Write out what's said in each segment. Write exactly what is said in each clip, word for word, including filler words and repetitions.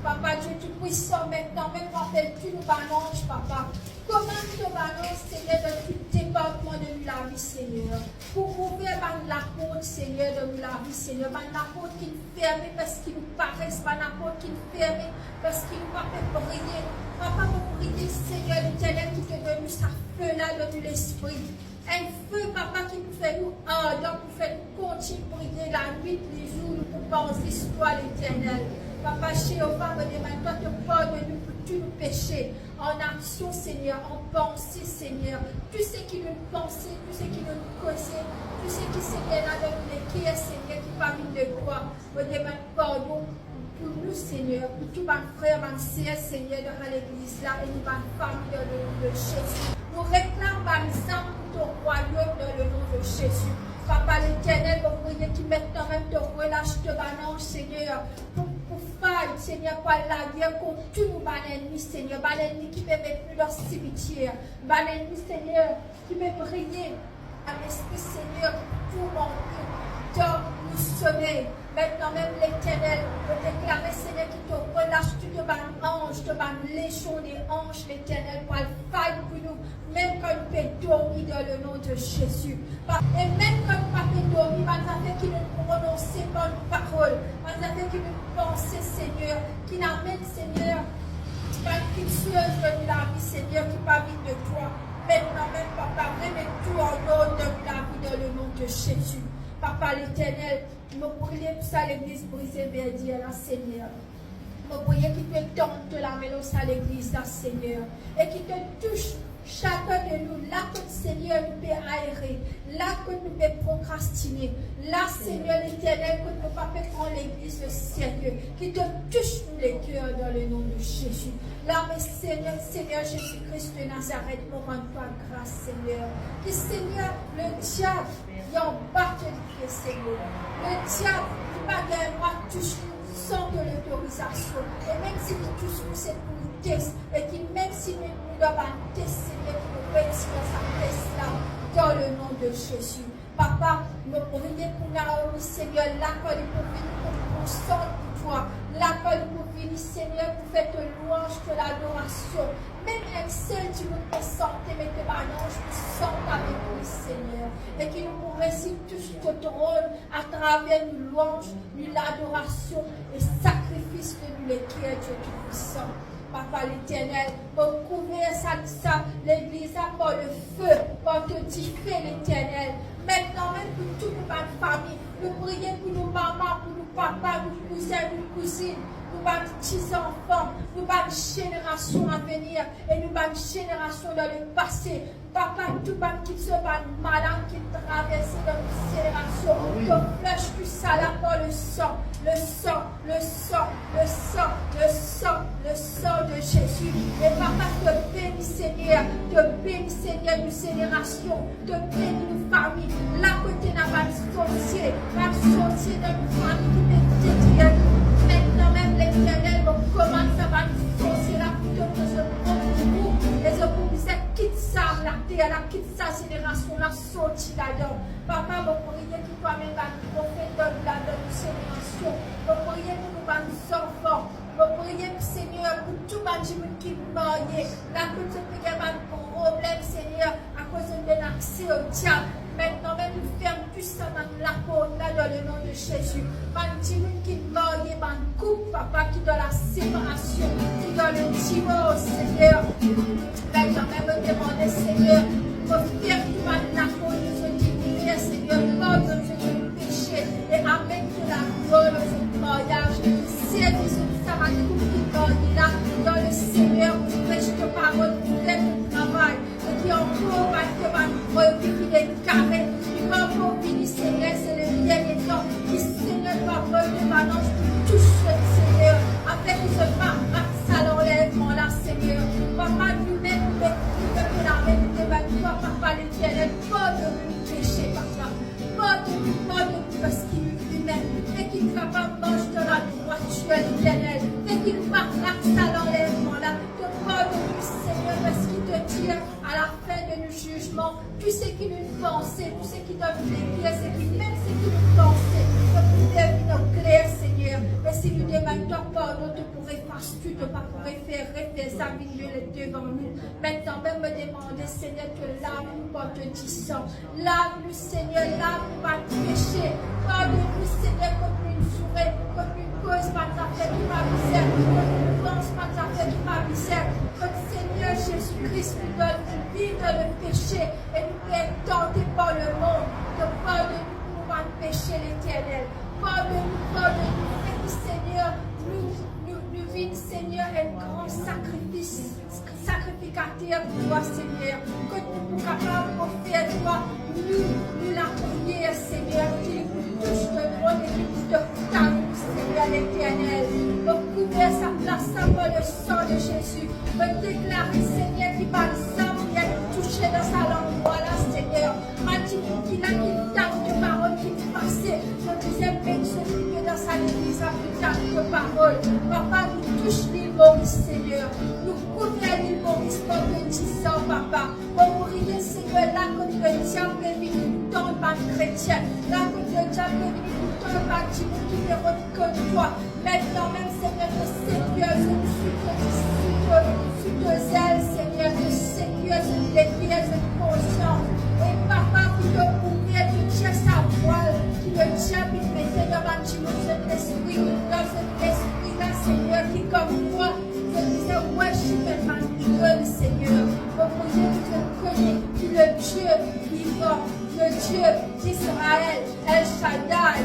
Papa Dieu Tout-Puissant, mintnan mem apel tou nou bann anz, Papa. Komann to bann anz, Segner, dan tou departman de nou lavi, Segner, pou ouver bann laport, Segner, dan nou lavi, Segner. Bann laport ki ferme parski nou pares, bann laport ki ferme parski nou pa pe priye. Papa, mo priye, Segner Leternel, ki to donn nou sa fe la dan nou lespri. Enn fe, Papa, ki pou fer nou ardan, pou fer nou kontign priye lanwit, lezour, nou pou panse twa, Leternel. Papa Jehova, mo demann twa to pardonn nou pou tou nou pese, an aksion, Segner, an panse, Segner. Tou seki nou panse, tou seki nou koze, tou seki, Segner, la dan nou leker, Segner, ki pa vinn de twa. Mo demann pardon pou nou, Segner, pou tou bann frer, bann ser, Segner, dan sa legliz la, e nou bann fami, dan le nom de Jésus. Nou reklam bann zam pou to rwayom, dan le nom de Jésus. Papa Leternel, mo priye ki mintnan mem to relas to bann anz, Segner, pou, pou fight, Segner, pou al lager kont tou nou bann lennmi, Segner, bann lennmi ki pe met nou dan simitier, bann lennmi, Segner, ki pe priye, bann lespri, Segner, ki pou tourmant nou dan nou somey. Mintnan mem, Leternel, mo deklare, Segner, ki to relas tou to bann anz, to bann lezion de anz, Leternel, pou al fight pou nou, mem kan nou pe dormi, dan le nom de Jésus. Pa-, e mem kan nou pa pe dormi, bann zafer ki nou prononse par nou parol, bann zafer ki nou panse, Segner, ki amenn, Segner, bann kiksoz dan nou lavi, Segner, ki pa vinn de twa. Mintnan mem, Papa, remet tou an ord dan nou lavi, dan le nom de Jésus. Papa Leternel, mo priye pou sa legliz Brisée Verdière la, Segner. Mo priye ki to etann to lame lor sa legliz la, Segner, e ki to tous sakenn de nou, la kot, Segner, nou pe aere, la kot nou pe prokrastine, la, Segner Leternel, kot nou pa pe pran legliz o serye, ki to tous nou leker dan le nom de Jésus. Lame, Segner, Segner Zezi Kri de Nazaret, mo rann twa gras, Segner. Ki, Segner, lediab, li anba to lipie, Segner. Lediab, li pa gagn drwa tous nou san to lotorizasion. E mem si li tous nou, se pou nou tes. E ki mem si nou, nou dan bann tes, Segner, ki nou retir sa tes la, dan le nom de Jésus. Papa, mo priye pou Naomi, Segner, la kot li pou vini pou, pou sant pou twa. La kot li pou vini, Segner, pou fer to lwanz, to ladorasion. Mem enn sel dimoun pe sante, met to bann anz pou sant avek li, Segner. E ki nou pou resi tous to tronn atraver nou lwanz, nou ladorasion e sakrifis de nou leker, Dieu Tout-Puissant. Papa Leternel, mo kouver sa, sa legliz la par lefe, par to dife, Leternel. Mintnan mem pou tou nou bann fami, nou priye pou nou mama, pou nou papa, nou kouzin, nou kouzinn, nou bann ti zanfan, nou bann zenerasion avenir e nou bann zenerasion dan lepase. Papa, tou bann kiksoz, bann maladi ki traverse dan nou zenerasion, to flush tou sa la par le sang, le sang, le sang, le sang, le sang, le sang de Jésus. E Papa, to beni, Segner, to beni, Segner, nou zenerasion, to beni nou fami. La kot ena bann sorsie, bann sorsie dan nou fami ki pe detrir nou. Mintnan mem, Leternel, mo komann sa bann sorsie la pou to, pou zot pran pou ou, e zot pou bizin kit sa later la, kit sa zenerasion la, sorti ladan. Papa, mo priye ki to amenn bann profet dan, dan, dan nou zenerasion. Mo priye pou nou bann zanfan. Mo priye, Segner, pou tou bann dimoun ki marye, la kot zot pe gagn bann problem, Segner, akoz zot donn akse o diab. Mintnan mem, nou ferm tou sa bann laport la dan le nom de Jésus. Bann dimoun ki marye, bann koup, Papa, ki dan laseparasion, ki dan ledivors, Segner. Mintnan mem, mo demande, Segner, pou ferm tou bann laport ki zot inn ouver, Segner, pardonn zot zot pese e amenn to laglwar dan zot maryaz. Servi zot, sa bann koup ki marye la, dan le Segner, pou pres to parol, pou fer to travay. E ki ankor bann, to bann brebi ki inn egare, ki pa ankor vini, Segner, se le dernie tan. Ki, Segner, to avoy to bann anz pou tous zot, Segner, afin ki zot pa rat sa lanlevman la, Segner. Papa, noumem, nou met, nou met nou lame, nou demann twa, Papa Leternel, pardonn nou pese, Papa. Pardonn nou, pardonn nou, parski nou imin, e ki nou kapav mars dan ladrwatir, Leternel, e ki nou pa rat sa lanlevman la. To pardonn nou, Segner, parski to dir, a lafin de nou zizman, tou seki nou panse, tou seki dan nou leker, seki mem seki nou panse, to pou devinn kler, Segner. E si nou demann twa pardon, to pou efase Tou to pa pou refer, refer sa vinn devan nou. Aster mem, mo demande, Segner, to lav nou par to disan. Lav nou, Segner, lav nou bann pese. Pardonn nou, Segner, kot nou zoure, kot nou koz bann zafer ki pa bizin, kot nou pans bann zafer ki pa bizin, kot, Segner Zezi Kris, nou donn nou vi dan lepese e nou pe tante par lemond. Donk, pardonn nou pou nou bann pese, Leternel. Pardonn nou, pardonn nou, fer ki, Segner, nou, nou, nou vinn, Segner, enn gran sakrifis, sakrifikater pou twa, Segner. Kot nou pou kapav ofer twa nou, nou lapriyer, Segner, ki pou tous to tron e ki pou to tante, Segner Leternel. Donk, kouver sa plas la par lesan de Zezi. Mo deklare, Segner, ki bann zam ki inn touse dan sa landrwa la, Segner. Bann dimoun ki la, ki tann to parol, ki pase, mo deziem personn ki pe dan sa legliz la pou tann to parol. Papa, nou tous Lil Moris, Segner. Nou kouver Lil Moris par to disan, Papa. Mo priye, Segner, la kot lediab pe vini pou tant bann kretien, la kot lediab pe vini pou tant bann dimoun ki pe rod kot twa, aster mem, Segner, to sekir zot sou to, sou to, sou to zel, Segner, to sekir zot, lekler zot konsians. E Papa, pou to ouver, to tir sa vwal ki lediab inn mete dan bann dimoun zot lespri, dan zot lespri la, Segner, ki koumkwa zot bizin worship bann idol, Segner. Mo priye ki zot kone ki le Dieu vivant, le Dieu d'Israël, El Shaddai,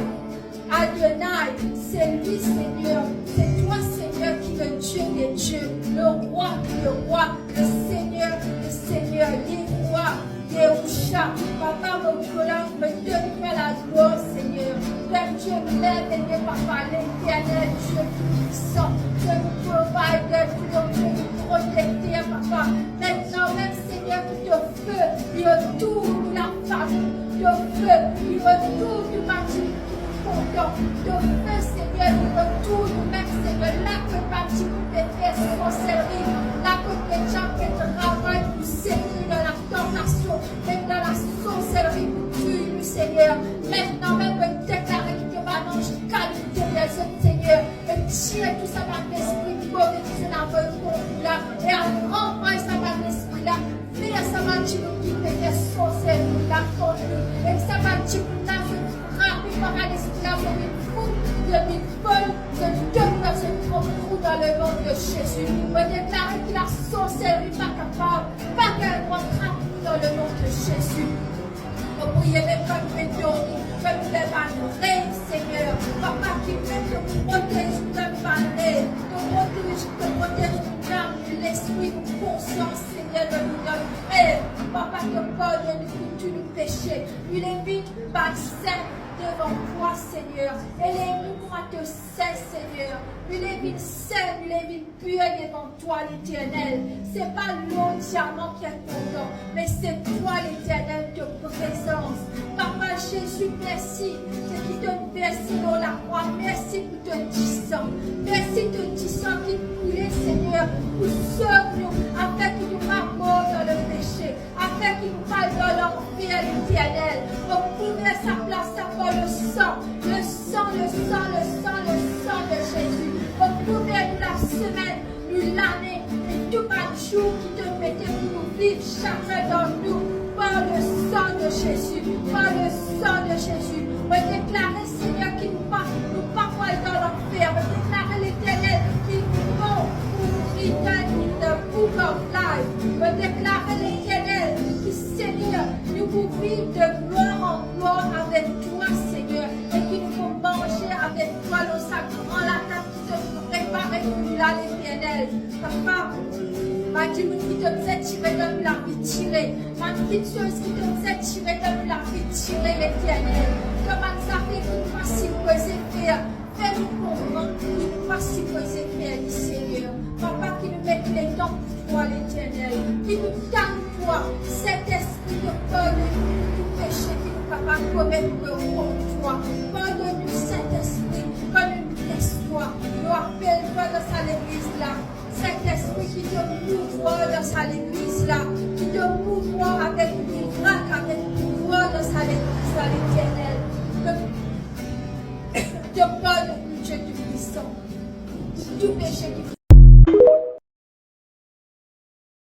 Adonai, se li, Segner. Se twa, Segner, ki le Dieu des dieux, le Roi des rois, le Seigneur des seigneurs, Yehowa, Yehusha. Papa, mo glorifie, mo donn twa laglwar, Segner. Twa Dieu merveye, Papa, Leternel, Dieu Tout-Puissant, Dieu nou provider, Dieu nou protekter, Papa. Aster mem, Segner, ki to dife li otour nou lafami, to dife li otour nou bann dimoun ki nou kontan, to dife, Segner, li otour nou mem, Segner, la kot bann dimoun pe fer sorselri, la kot lediab pe travay pou semen dan latantasion, mem dan lasorselri pou touy nou, Segner. Aster mem, mo deklare ki to bann anz kalite lezot, Segner, e tir tou sa bann lespri move ki zot avoy kont nou la, e al ranvway sa bann lespri la. Fer sa bann dimoun ki pe fer sorselri la kont nou, e sa bann dimoun la, zot trape par lespri la, zot vinn fou, zot vinn fol, zot tom dan zot prop trou dan le nom de Jésus. Mo deklare ki lasorselri pa kapav, pa gagn drwa trap nou dan le nom de Jésus. Mo priye mem kan nou pe dormi, kan nou fer bann rev, Segner. Papa, ki mem to protez nou dan bann rev, to protez, to protez nou nam, lespri, nou konsians, Segner, dan nou rev. Papa, to pardonn nou pou tou nou pese. Nou le vinn bann sen devan twa, Segner. Elev nou kouma to sen, Segner. Nou le vinn sen, nou le vinn pir devan twa, Leternel. Se pa lor, diaman ki inportan, me se twa, Leternel, to prezans. Papa Zezi, mersi, seki to verse lor lakrwa. Mersi pou to disan. Mersi to disan ki koule, Segner, pou sov nou, afin ki nou pa mor dan lepese, afin ki nou pa al dan lanfer, Leternel. Mo kouver sa plas la par le san, le san, le san, le san, le san de Zezi. Mo kouver nou lasemenn, nou lane, e tou bann zour ki to mete pou nou viv, sakenn dan nou, par le san de Zezi, par le san de Zezi. Mo deklare, Segner, ki nou pa, nou pa pou al dan lanfer. Mo deklare, Leternel, ki nou nom pou nou written in the book of life. Mo deklare, Leternel, ki, Segner, nou pou viv de glwar an glwar avek twa, Segner, e ki nou pou manze avek twa lor sa gran latab ki to prepare pou nou la, Leternel. Papa, bann dimoun ki to bizin tire dan nou lavi, tire. Bann kiksoz ki to bizin tire dan nou lavi, tire, Leternel. Ki bann zafer ki nou pa sipoze fer, fer nou konpran ki nou pa sipoze fer li, Segner. Papa, ki nou met letan pou twa, Leternel. Ki nou tann twa, Sintespri, to pardonn nou tou pese ki nou kapav komet kont twa. Pardonn nou, Sintespri, kan nou bles twa. Nou apel twa dan sa legliz la. Sintespri, ki to mouvwar dan sa legliz la, ki to mouvwar avek mirak, avek pouvwar dan sa legliz la,